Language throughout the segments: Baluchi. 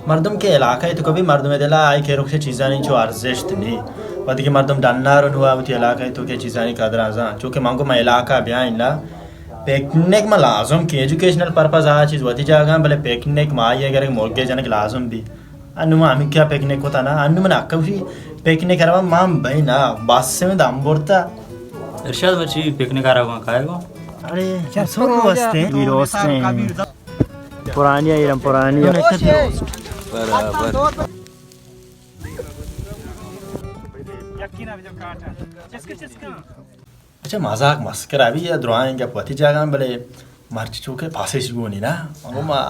مردم کہ علاقہ ءِ توکا بی، مردم ءِ دل ءَ آئی کہ رخش چیزانی چو ارزشت نی۔ وقتی کہ مردم ڈنّ ءَ رو نوں وتی علاقہ ءِ توکا چیزانی قدر ءَ زان۔ چونکہ من گوں من علاقہ بیاں اِنّا، پکنک ما لازم کہ ایجوکیشنل پرپز آ چیز وتی جاگہ اَں، بلے پکنک ما آئی ءَ گرگ مرگے جنگ لازم بی۔ انوں ما ہمے کیا پکنک کتا نا، انوں من اکوشی پکنک ءَ رواں، ما بھائی نا بس میں دم برتا۔ ارشاد، مرچی پکنک ءَ رواں، کائے گو؟ ارے، چرسو کو واسطے؟ ویروس نے۔ پرانی ایران، پرانی۔ برابر۔ اچھا، مذاق مسکرا بی، یا درائیں گپ وتی جاگہ اَں، بلے مرچی چونکہ پاسش گونی نا، ما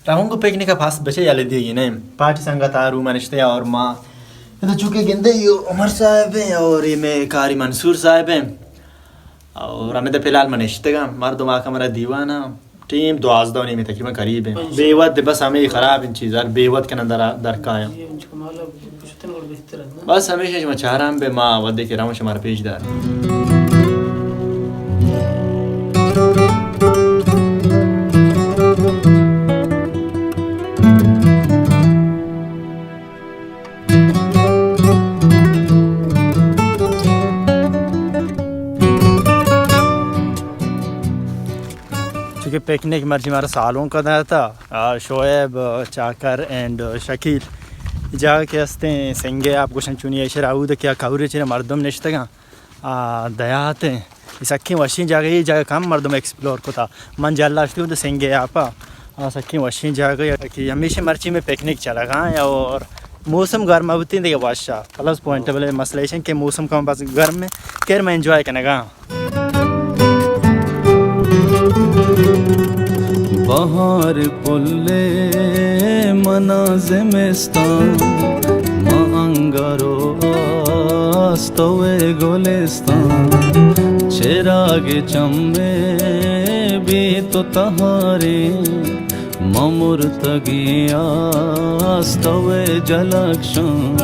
رواں گوں پکنک ءَ، پاس بچے یلہ دیگی نہ۔ پارٹی سنگت آ رو ما نشتے اور ما ادا چونکہ گندے، اے عمر صاحب ایں اور اے مئے قاری منصور صاحب ایں۔ اور ہمدا فی الحال من نشتگاں، مردم آ کمرہ دیوان اَں، ٹیم دوازدہ و نیمے تقریباً قریب ایں۔ بے وت بس ہمے خراب ایں چیز، ہر بے وت کنن در، در کایاں۔ بس ہمیشہ شما چاران بے، ما وھدے کہ رواں شمارا پیش دار۔ چونکہ پکنک مرچی مارا سالونک ءَ داتا، آ، شعیب، چاکر اینڈ شکیل۔ جاگہ کہ ہستیں سنگے آپ گوشن چونی، ایشرا اود کہ کورے چیرے مردم نشتگاں۔ آ، دیات ایں۔ اے سکیں وشیں جاگہ، اے جاگہ کم مردم ایکسپلور کتا۔ من جھلا شتگوں تو سنگے آپا۔ آ، سکیں وشیں جاگہ کہ ہمیشہ مرچی مئے پکنک چلگا ایں اور موسم گرم بوتیں دگہ وشا۔ پلس پوائنٹ بلے مسئلہ ایش ایں کہ موسم کم بس گرم ایں، کر ما انجوائے کنگا۔ بہار پلے منا زمستان، ما انگارو آس تو گلستان، چراگ چمے بی تو تہاریں، ما مرتگیں آس تو جلکشان۔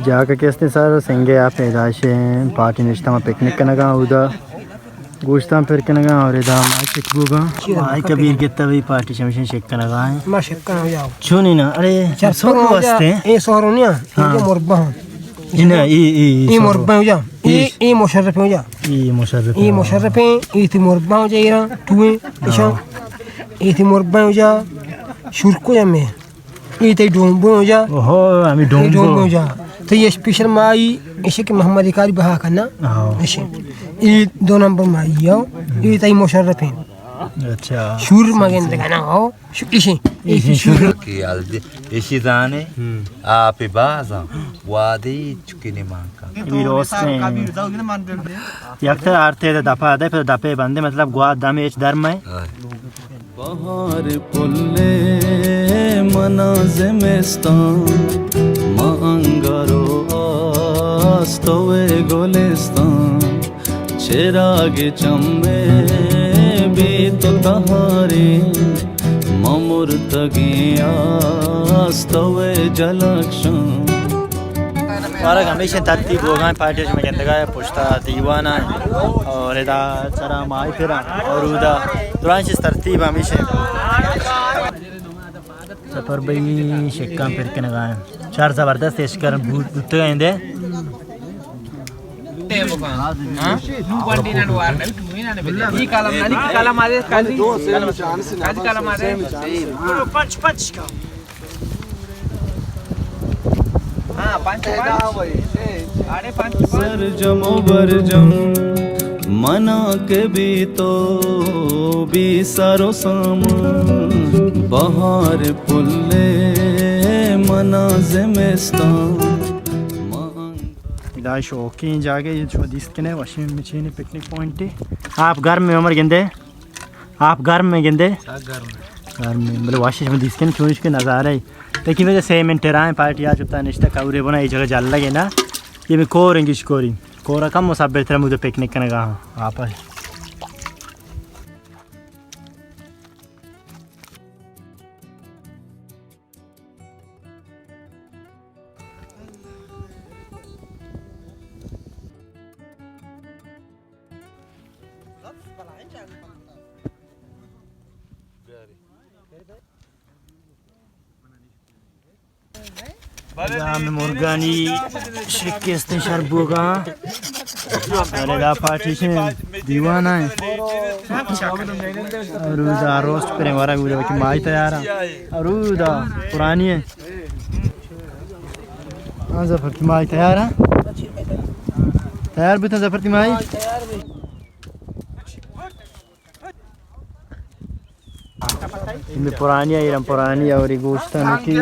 جاگہ کہ استیں سر سنگے آپ پیدائش پارٹی نشتہ، ما پکنک کنگا، اودا گوشتاں پر کنگا اور ادا ما چک بوگا۔ آئی کبیر گتا بھی پارٹی شمشن شک کنگا ہیں۔ ما شک کنگا جاؤ۔ چونی نا، ارے، چپ سوک کنگا واسطے۔ اے سہرو نیا، ہاں۔ اے مربع ہاں۔ اے نا، اے، اے، اے سہرو۔ مربع ہو جا۔ اے، اے مشرف ہو جا۔ اے مشرف اے ہو۔ مشرف ہیں، اے تی مربع ہو جا، ایران، تو ہیں، ہاں۔ ایشان۔ اے تی مربع ہو جا، شرکو جا میں۔ اے تئی ڈومبو جا۔ اوہو، ہمیں اے ڈومبو۔ ڈومبو جا۔ تو یہ اسپیشل مائی، ایشی کہ محمد کاری بہا کرنا۔ ہاں۔ ایشی۔ اے دو نمبر مائی ہو۔ اے تئی مشرف ہیں۔ اچھا۔ شور مگن دگنا ہو۔ شو-، ایشی۔ ایشی ایشی شور۔ شور۔ کی الدی، ایشی زانے، ہم۔ آپ بازا، وادی چکی نمان کا۔ اے روستے۔ یک تر آرتے دپا دے، پھر دپے بندے، مطلب گوا دم ایچ درم ہے۔ ہاں۔ بہار پلے منا زمستان، ما انگارو آس تو گلستان، چراگ چمے بی تو تہاریں، ما مرتگیں آس تو جلکشان۔ مارا ہمیشہ ترتیب بوگا ایں، پارٹی شما گندگا ہے، پشتا دیوان ہے اور ادا چرا ماہی پھرا اور ادا درائیں چیز ترتیب ہمیشہ۔ سفر بھئی شکاں پر کنگا ہیں، چار زبردست اشکر بوت، بوتگا ہیں دے۔ ہاں؟ نو گوانڈی نان وار نہ، تو ہی نان بجے۔ یہ کالم نہ، یہ کالم آ دے، کالی۔ کالی کالم آ دے۔ پنچ، پنچ کا۔ ہاں، پنچ، پنچ۔ اڑے پنچ، پنچ۔ سرجم و برجم منا کہ بی تو بی سر و سامان، بہار پلے منا زمستان۔ ادا شوقیں جاگہ، یہ شما دیست کنے، وشیں مچین پکنک پوائنٹ ہے۔ آپ گرم میں عمر گندے؟ آپ گرم میں گندے؟ آ، گرم ہے۔ گرم میں۔ بلے واشش میں دیست کن چونش کے نظارہ ہے۔ لیکن وجہ سے منٹ رائیں پارٹی آ چپتا نشتا کورے بنا، یہ جگہ جل لگے نا۔ یہ میں کور انگش کوری۔ کورا کم مصبر تر مجھے پکنک کنگا ہاں۔ آپ جام مرگانی شکستیں شر بوگا۔ ارے دا پارٹیشن دیوان آئے۔ روز آ روسٹ پریں ورگ بودا کہ مائی تیار ہیں۔ روز دا پرانی ہے۔ ہاں، ظفر تی مائی تیار ہیں؟ تیار بیتن ظفر تی مائی؟ ہمے پرانی ہے، ایران پرانی ہے، اور یہ گوشت ہے کہ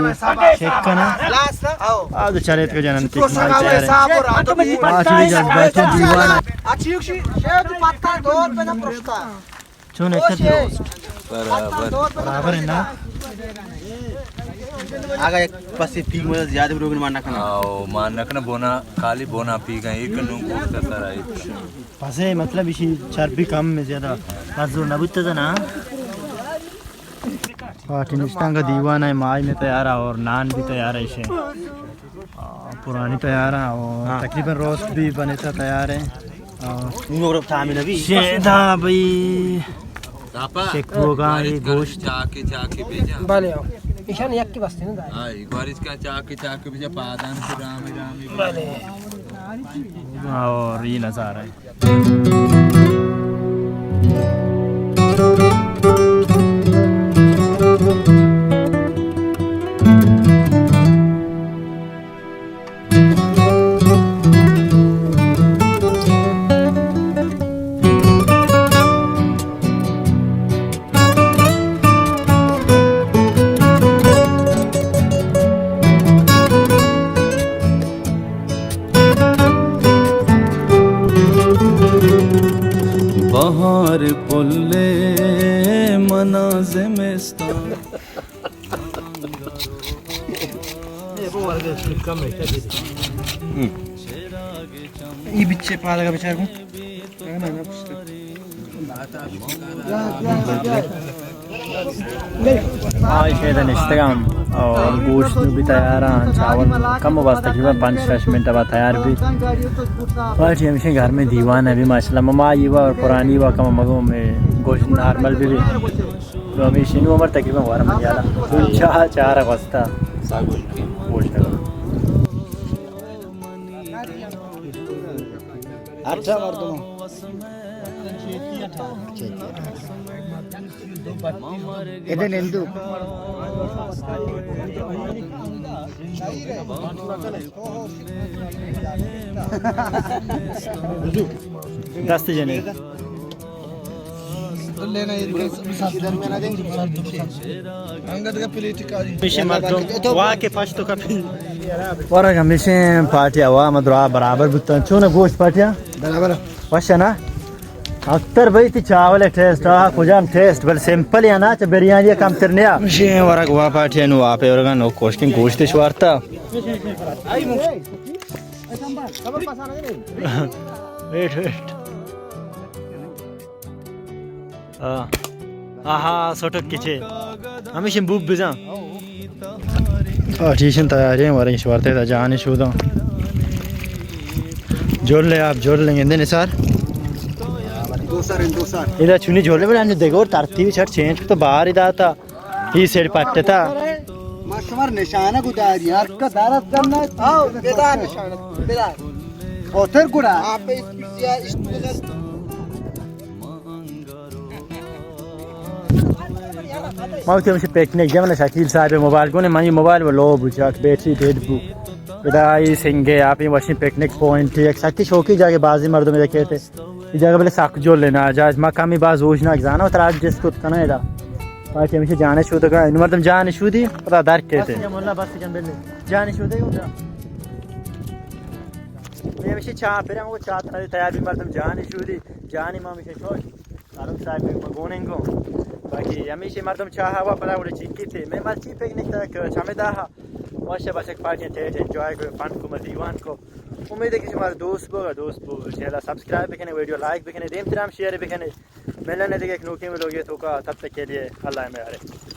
چیک کرنا۔ آ تو چلے تو جنن تک مائی تیار ہے۔ آ چلی جذبہ تو دیوان ہے۔ چون ایسے روسٹ۔ برابر۔ برابر ہے نا؟ آگا ایک پاس پیگ مدد زیادہ بروگن مان نہ کنا۔ آو، مان نہ کنا، بونا، خالی بونا پیگا، ایک نو گوشت سر آئی۔ پسے مطلب ایشی چربی کم میں زیادہ مزور نہ بوتا تھا نا۔ پارٹی نشتان کا دیوان ہے، مائی میں تیار ہے اور نان بھی تیار ہے ایشی۔ آ، پرانی تیار ہے اور ہاں۔ تقریباً روسٹ بھی بنے تھا تیار ہے۔ اور نور تامین بھی۔ شیدا بھائی۔ چیک ہوگا یہ گوشت۔ چاکے، چاکے بیجا۔ بلے، آؤ۔ ایشان یک کی بستے نا دار۔ ہاں، ایک بار اس کا چاکے، چاکے بیجا، پادان کو رامی، رامی۔ بلے۔ اور یہ نظارہ ہے۔ بہار پلے منا زمستان۔ ای بچے پالگا بچار کو۔ آ، ایشی ءَ نشتگ آں اور گوشت بھی تیار آں، چاول کم و بس تقریباً پنچ شش منٹ بعد تیار بھی۔ پارٹی ہمیشہ گھر میں دیوان ہے بھی ماشاءاللہ، ماما یہ وا اور پرانی وا کم مگو میں گوشت نارمل بھی بھی۔ تو ہمیشہ نو عمر تقریباً بارہ منٹ یالا۔ چاہ، چاہ رہا واسطہ۔ گوشت۔ اٹھا مردم۔ ادے نندو۔ دست جنے۔ ہمیشہ مردم واہ کہ پشت و کپی۔ ورگ ہمیشہ پارٹی ہوا مدرا برابر بوتن۔ چون گوشت پارٹیا؟ برابر۔ وش نا؟ اختر بھائی تی چاول ٹیسٹ، آ کجام ٹیسٹ؟ بل سمپل یا نا، چہ بریانی کم تر نیا۔ ہمیشہ ورگ واہ پارٹی نو آپ ورگا نو کوشکن گوشت شوارتا۔ Wait, wait. آ۔ آہا، سوٹک کچے۔ ہمیشہ بوب بزاں۔ آ، ٹیشن تیاری ہیں، ورنگ شوارتے دا جان شوداں۔ جول لے آپ، جول لیں گے، نثار۔ دو سر ہیں، دو سر۔ ادا چونی جول لے بنا، دیکھو، ترتیب چٹ چینج تو باہر ہی داتا۔ ای سیٹ پٹتا۔ ما شمار نشانہ گداری، ہر کا دارت کرنا۔ آؤ، بدار نشانہ، بدار۔ اوتر گڑا۔ آپ اس پرسیا، اس ما وتی ہمیشہ پکنک جمع شکیل صاحب موبائل گونے، منی موبائل وہ لو بو، چاک بیٹری ڈیڈ بو۔ ادا ای سنگے آپ وشیں پکنک پوائنٹ، یک سکی شوقی جاگہ، بازی مردم دیکھے تھے۔ ای جاگہ بلے سک جول ہے نا، جاز ما کمی باز ہوش نہ زانا، ترا ایڈجسٹ کت کنا ادا۔ پارٹی ہمیشہ جانے شودگا، انو مردم جان شودی، پدا در کہتے۔ بس جان، واللہ بس جان، بلے۔ جان شودے ادا۔ میں ہمیشہ چاہ پھرے، وہ چاہ تیار بھی مردم جان شودی، جانی ما ہمیشہ شوش۔ فاروق صاحب مگوننگو۔ باقی ہمیشہ مردم چاہ ہوا پدا وڑے چکی تھے۔ میں مرچی پکنک تک چمے دا ہا۔ وش بچک پارٹی ٹیٹ انجوائے کو، فن کو، دیوان کو۔ امید ہے کہ شمار دوست بو، دوست بو، چینل سبسکرائب بکنے، ویڈیو لائک بکنے، دیم ترام شیئر بکنے۔ ملنے دیگه ایک نوکیں ویڈیو توکا، تب تک کے لیے اللہ میارے۔